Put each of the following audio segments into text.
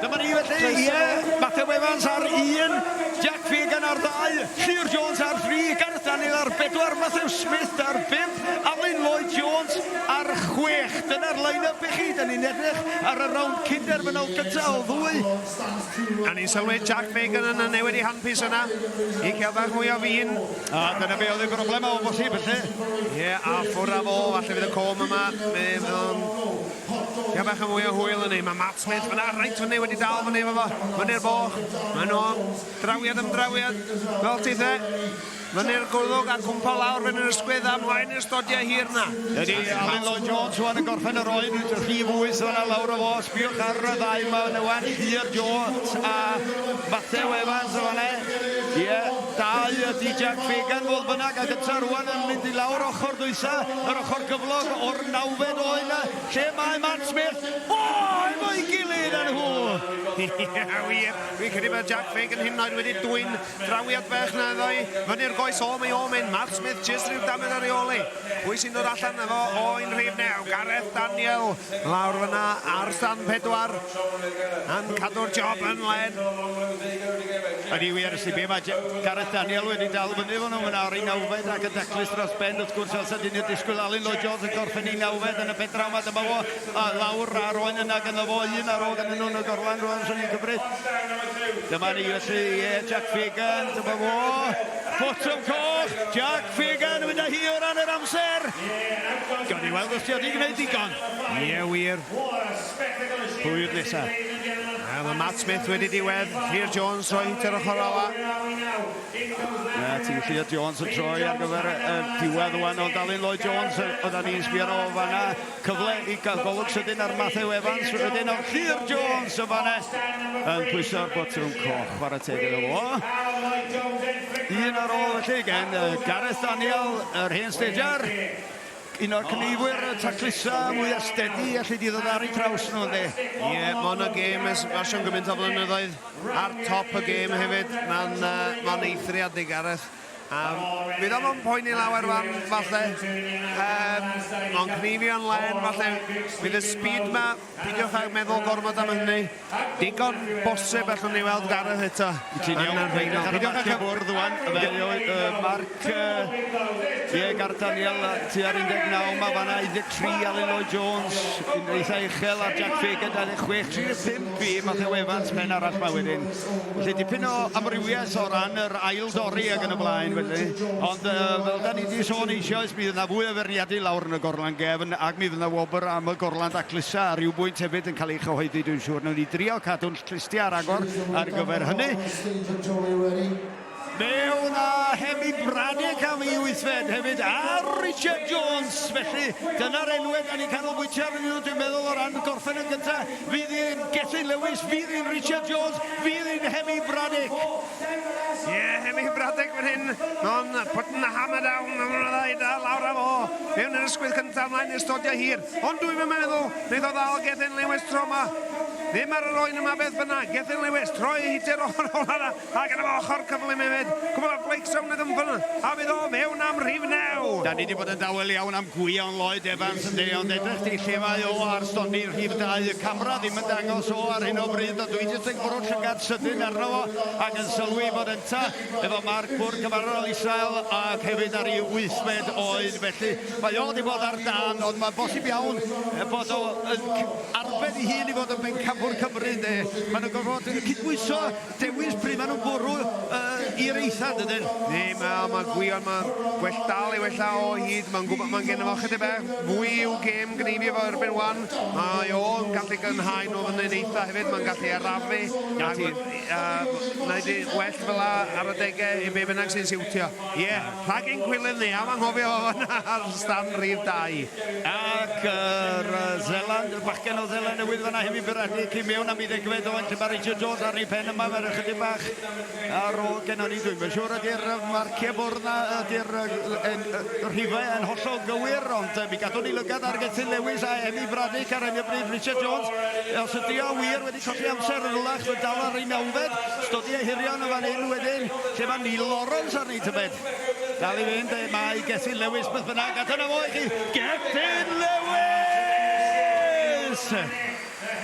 Dyma ni felly, ie, Matthew Evans ar un, Jack Fagan ar ddau, Llyr Jones ar dri, Gareth Daniel ar bedwar, Matthew Smith ar bump, Alun Lloyd Jones ar chwech. Dyna'r line-up i chi. Da ni'n edrych ar y rownd cynderfynol gyntaf o ddwy. A ni'n sylwi Jack Fagan yn newid ei handpiece yna i cael bach mwy o fin. A dyna be oedd y broblem o bosib felly. Ie, yeah, a ffwrdd â fo, falle fydd y com yma. Fe fydd o'n cael bach yn mwy o hwyl yn ei. Mae Matt Smith fyna, reit fyny, wedi dal fyny efo fo. Fyny'r boch. Mae nhw drawiad am drawiad, fel ti the. Fyny'r gwddwg a cwmpo lawr fyny'r ysgwydd a mlaen i'r stodiau hir na. Ydy, Alun Lloyd Jones rwan yn gorffen yr oen, rhif 8 fan'na lawr o fo. Sbiwch ar y ddau yma yn y wan, Llyr Jones a Matthew Evans yn fan'na. Ie, dau ydy Jack Fagan fodd bynnag, ac ynta rwan yn mynd i lawr ochr dwytha, yr ochr gyflog o'r nawfed oen na, lle mae Matt Smith. O, efo'i gilydd â nhw! Ie, wir. Fi'n credu bod Jack Fagan hyd yn oed wedi dwyn Drawiad bach 'na iddo i. Fyny'r goes o, mae o'n mynd. Matt Smith jyst rhyw damed ar ei ôl ei. Pwy sy'n dod allan efo oen rhif new? Gareth Daniel lawr fyna ar stand pedwar. Yn cadw'r job yn len. Ydy wir, ysdi be mae Gareth Daniel wedi dal fyny efo nhw fyna ar ei nawfed ac yn daclus dros ben wrth gwrs fel sa dyn ni'n disgwyl Alun Lloyd Jones yn gorffen ei nawfed yn y pen draw ma dyma fo a lawr ar oen yna gynno fo un ar ôl ganddyn nhw yn y gorlan rwan swn i'n cymryd. Dyma ni felly, ie, Jack Fagan, dyma fo. Botwm coch, Jack Fagan yn mynd â hi o ran yr amser. Gawn ni weld os di o di gwneud digon. Ie, wir. Pwy yw'r nesa? Wel, mae Matt Smith wedi diwedd. Llyr Jones roi hit ar ochr ola. Na ti, Llyr Jones yn troi ar gyfer y diwedd wan, ond Alun Lloyd Jones, oedden ni'n sbio ar ôl fanna. Cyfle i gael golwg sydyn ar Matthew Evans, wedyn ond Llyr Jones yn fanna yn pwyso'r botwm coch, chwarae teg iddo fo. Un ar ôl felly gen Gareth Daniel, yr hen stejar, un o'r cneifwyr taclusa mwyaf steady allu di ddod ar eu traws nhw ynddi. Ie, yeah, mae hwn y gêm ers mae gymaint o flynyddoedd ar top y gêm hefyd. Mae'n uh, ma eithriad i Gareth. Um, fydd o'm yn poeni lawer fan, falle. Um, ond cnifio'n len, falle. Fydd y speed ma, pidiwch ag meddwl gormod am hynny. Digon bosib allwn ni weld Gareth eto. Ti'n iawn, yn ffeinal. Pidiwch ag bwrdd rwan. Marc, ie, Gareth Daniel, tua'r 19 ma fanna, 13 Alun Lloyd Jones, yn eitha uchel, a Jack Fagan 26, 35 i Matthew Evans, pen arall ma wedyn. Felly dipyn o amrywiaeth o ran yr ail dorri ac yn y blaen felly. Ond uh, fel da ni wedi sôn eisoes, mi fydd yna fwy o feirniadu lawr yn y gorlan gefn ac mi fydd yna wobr am y gorlan daclusa a rhyw bwynt hefyd yn cael ei chyhoeddi dwi'n siŵr. Nawn ni drio cadw'n clustiau ar agor ar gyfer hynny. Mewn â Hemi Braddock am ei wythfed hefyd, a Richard Jones. Felly, dyna'r enwau da ni'n canolbwyntio arnyn nhw, dwi'n meddwl, o ran gorffen yn gyntaf. Fydd hi'n Gethin Lewis, fydd hi'n Richard Jones, fydd hi'n Hemi Braddock. Ie, yeah, Hemi Braddock fan hyn. Non, putting the hammer down, mae'n dda, lawr â fo. Mewn i'r ysgwydd cyntaf, mlaen i'r stodiau hir. Ond dwi'm yn meddwl wneith o ddal Gethin Lewis tro 'ma. Ddim ar yr oen yma beth bynnag. Gethin Lewis, troi ei hitir o'r ola 'na. A gyda fo ochr cyflym hefyd. Cwbl o flakes rownd y gynffon a fydd o fewn am rhif new. Da ni 'di bod yn dawel iawn am Gwion Lloyd Evans ynde, ond edrych di lle mae o ar stondin rhif 2, y camera ddim yn dangos o ar hyn o bryd, ond dwi jyst yn bwrw llygad sydyn arno fo ac yn sylwi bod ynta efo Mark Bwrdd Cyfarol Israel ac hefyd ar ei wythfed oed, felly mae o wedi bod ar dân, ond mae'n bosib iawn bod o yn arbed ei hun i fod yn bencampwr Cymru, ynde. Maen nhw'n gorfod cydbwyso dewis pryd maen nhw'n bwrw uh, i'r eitha, dydyn? Ne, mae ma Gwion, mae'n gwell dal i wella o hyd, mae'n gwybod, mae'n gen fo chydig bach fwy i'w gêm gneifio fo erbyn wan. Mae o'n gallu gynhau nhw fyny'n eitha hefyd, mae'n gallu arafu. Na ti. Wneud i well fel la ar adegau i be bynnag sy'n siwtio. Ie, yeah, rhag ein gwilydd ni, am anghofio fo fyna ar stand rhif 2. Ac yr Zeland, y bachgen o Zeland Newydd fyna hefyd Berardi cyn mewn am ei ddegfed oen lle mae Richard Jones ar ei pen yma, mae'r ychydig bach ar ôl gennon ni, dwi'n siŵr ydy'r marciau bwrdd na, ydy'r rhifau yn hollol gywir, ond mi gadwn ni lygad ar Gethin Lewis a Emi Braddick ar hyn o bryd. Richard Jones, os ydy o wir wedi colli amser yn rwla, achos dal ar ei nawfed, stodiau hirion yn fan hyn wedyn, lle mae Neil Lawrence arni tybed. Dal i fynd, mae Gethin Lewis beth bynnag, a dyna fo i chi, Gethin Lewis!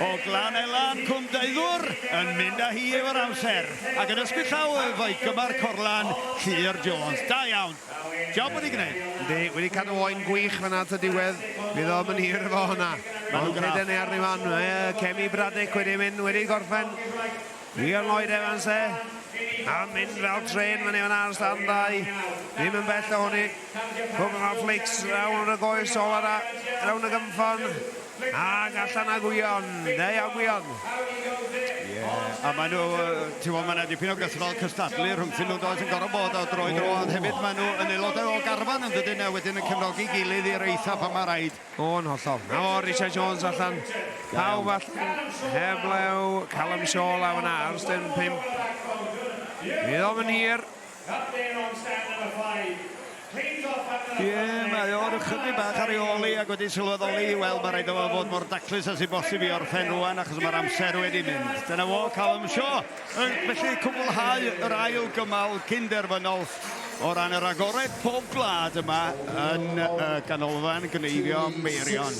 o Glan Elan Cwm Deuddwr yn mynd â hi efo'r amser ac yn ysgwyd llaw efo'i gymar Corlan Llyr Jones. Da iawn. Job wedi gwneud. Yndi, wedi cadw oen gwych fyna at y diwedd. Fydd o'm yn hir efo hwnna. Ond gyda ni arni fan. Mae Kemi Braddock wedi mynd, wedi gorffen. Ian Lloyd Evans e. A mynd fel tren fyny fan ar stand 2. Ddim yn bell ohoni. Cwm a Flakes rawn y goes ola rawn y gymffon. Ac allan â Gwion. Da iawn Gwion. Ie, a maen nhw, ti'n gwybod, mae yna dipyn o gythrol cystadlu rhwngthyn nhw does yn gorfod bod o dro i dro, ond hefyd maen nhw yn aelodau o garfan yn dydyn, a wedyn yn cefnogi gilydd i'r eitha pan mae rhaid. O'n hollol. Na fo, Richard Jones allan. Pawb allan. Heblew Callum Shaw law yna ar styn 5. Fydd o'm yn hir. Ie, mae o'r ychydig bach ar ei ôl hi ac wedi sylweddoli, wel, mae rhaid o fod mor daclus as i bosib i orffen rwan achos mae'r amser wedi mynd. Dyna fo, Callum Shaw. Felly cwblhau yr ail gymal cyn-derfynol o ran yr agored pob gwlad yma yn y ganolfan gneifio Meirion.